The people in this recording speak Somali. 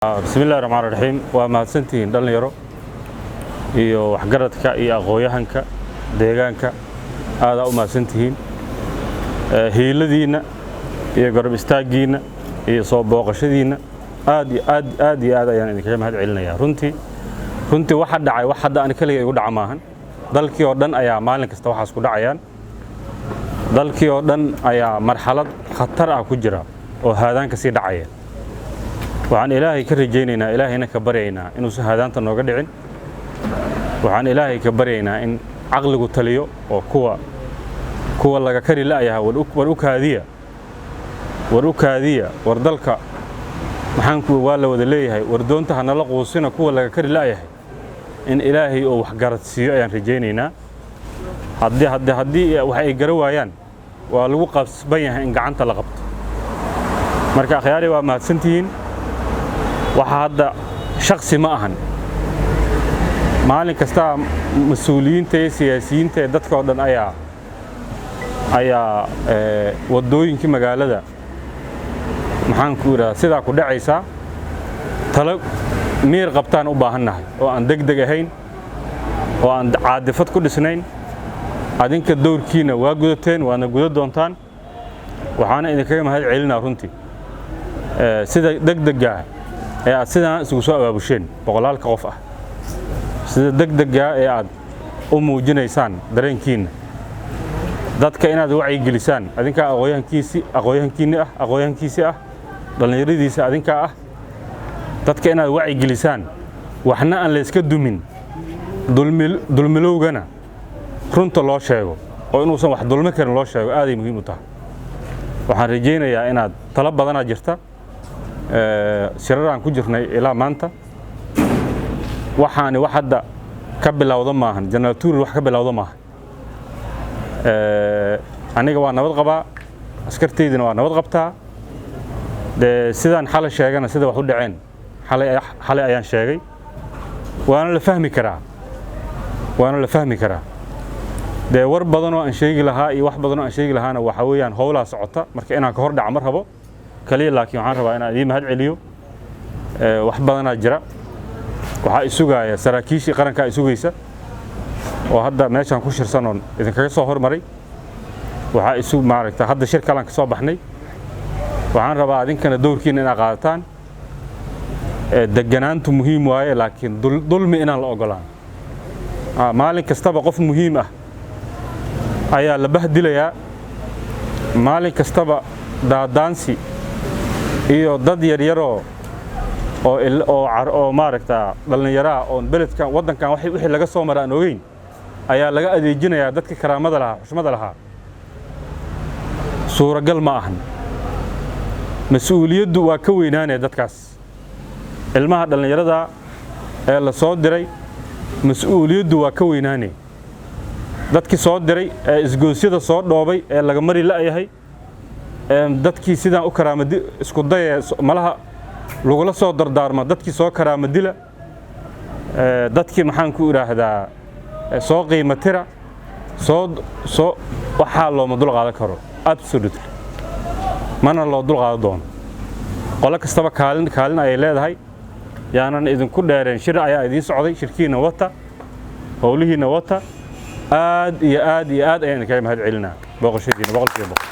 Bismi illahi raxmaan raxiim. Waa mahadsantihiin dhallinyaro iyo waxgaradka iyo aqoon-yahanka deegaanka, aadaa u mahadsantihiin hiiladiinna iyo garab istaaggiinna iyo soo booqashadiinna. Aad iyo aad, aad iyo aad ayaan idinkaga mahad celinayaa. Runtii, runtii, waxa dhacay wax hadda ani kaliya igu dhaca maahan. Dalkii oo dhan ayaa maalin kasta waxaas ku dhacayaan. Dalkii oo dhan ayaa marxalad khatar ah ku jira oo haadaanka sii dhacaya. Waxaan Ilaahay ka rajaynaynaa, Ilaahayna ka baryaynaa inuusan haadaanta nooga dhicin. Waxaan Ilaahay ka baryaynaa in caqligu taliyo oo kuwa laga kari la'yaha, war u kaadiya, war u kaadiya, war dalka maxaanku waa la wada leeyahay, war doonta ha nala quusina, kuwa laga kari la'yahay in Ilaahay oo waxgarad siiyo ayaan rajaynaynaa. Haddii wax ay gara waayaan, waa lagu qasban yahay in gacanta la qabto. Marka akhyaari, waa mahadsantihiin. Waxa hadda shaksi ma ahan. Maalin kasta mas-uuliyiinta iyo siyaasiyiinta ee dadka oo dhan ayaa waddooyinkii magaalada, maxaan ku idhaha, sidaa ku dhacaysaa. Talo miir qabtaan u baahannahay oo aan deg deg ahayn oo aan caadifad ku dhisnayn. Adinka dowrkiina waa gudateen, waadna guda doontaan. Waxaana idinkaga mahad celinaa runtii sida degdeggaa ee aad sidaan isugu soo abaabusheen boqolaalka qof ah, sida degdeggaa ee aad u muujinaysaan dareenkiinna, dadka inaad wacyigelisaan. Adinkaa aqoonyahankiisi, aqoonyahankiinni ah, aqoonyahankiisi ah, dhallinyaradiisa adinkaa ah. Dadka inaad wacyigelisaan, waxna aan layska dumin, dulmilowgana runta loo sheego oo inuusan wax dulmi karin loo sheego, aaday muhiim u tahay. Waxaan rajaynayaa inaad talo badanaa jirta. Shiraraan ku jirnay ilaa maanta. Waxaani wax hadda ka bilowda maahan, Jenaraal Tuuryare wax ka bilowda maahan. Aniga waa nabad qabaa, askartaydina waa nabad qabtaa. Dee sidaan xalay sheegana, sida wax u dhaceen xalay ayaan sheegay, waana la fahmi karaa, waana la fahmi karaa. Dee war badanoo aan sheegi lahaa iyo wax badanoo aan sheegi lahaana waxaa weeyaan howlaa socota. Marka inaan ka hor dhaca ma rabo kaliya, laakiin waxaan rabaa inaan idiin mahad celiyo. Wax badanaa jira. Waxaa isugaaya saraakiishii qarankaa isugaysa oo hadda meeshaan ku shirsanoon idinkaga soo hormaray. Waxaa isu maaragta hadda shir kalaan ka soo baxnay. Waxaan rabaa adinkana dowrkiina inaad qaadataan. Deganaantu muhiim waaye, laakiin dulmi inaan la ogolaan. Maalin kastaba qof muhiim ah ayaa la bahdilayaa. Maalin kastaba daadaansi iyo dad yaryaroo oo maaragta dhallinyaraha oon beledkan waddankan wixii laga soo mara aan ogeyn ayaa laga adeejinayaa dadka karaamada lahaa, xushmada lahaa. Suuragal ma ahan. Mas-uuliyaddu waa ka weynaanaya dadkaas. Ilmaha dhallinyarada ee la soo diray, mas-uuliyaddu waa ka weynaanaya dadkii soo diray ee isgoosyada soo dhoobay ee laga mari la'yahay, ee dadkii sidaan u karaamadi isku daya malaha lagula soo dardaarma, dadkii soo karaama dila, dadkii, maxaan ku idhaahdaa, soo qiimo tira, soo waxaa looma dul qaadan karo, absolutely mana loo dul qaadan doono. Qolo kastaba kaalin ayay leedahay. Yaanan idinku dheereen. Shir ayaa idiin socday, shirkiinna wata, howlihiinna wata. Aad iyo aad iyo aad ayaan idinkaga mahad celinaa booqashadiina, 100%.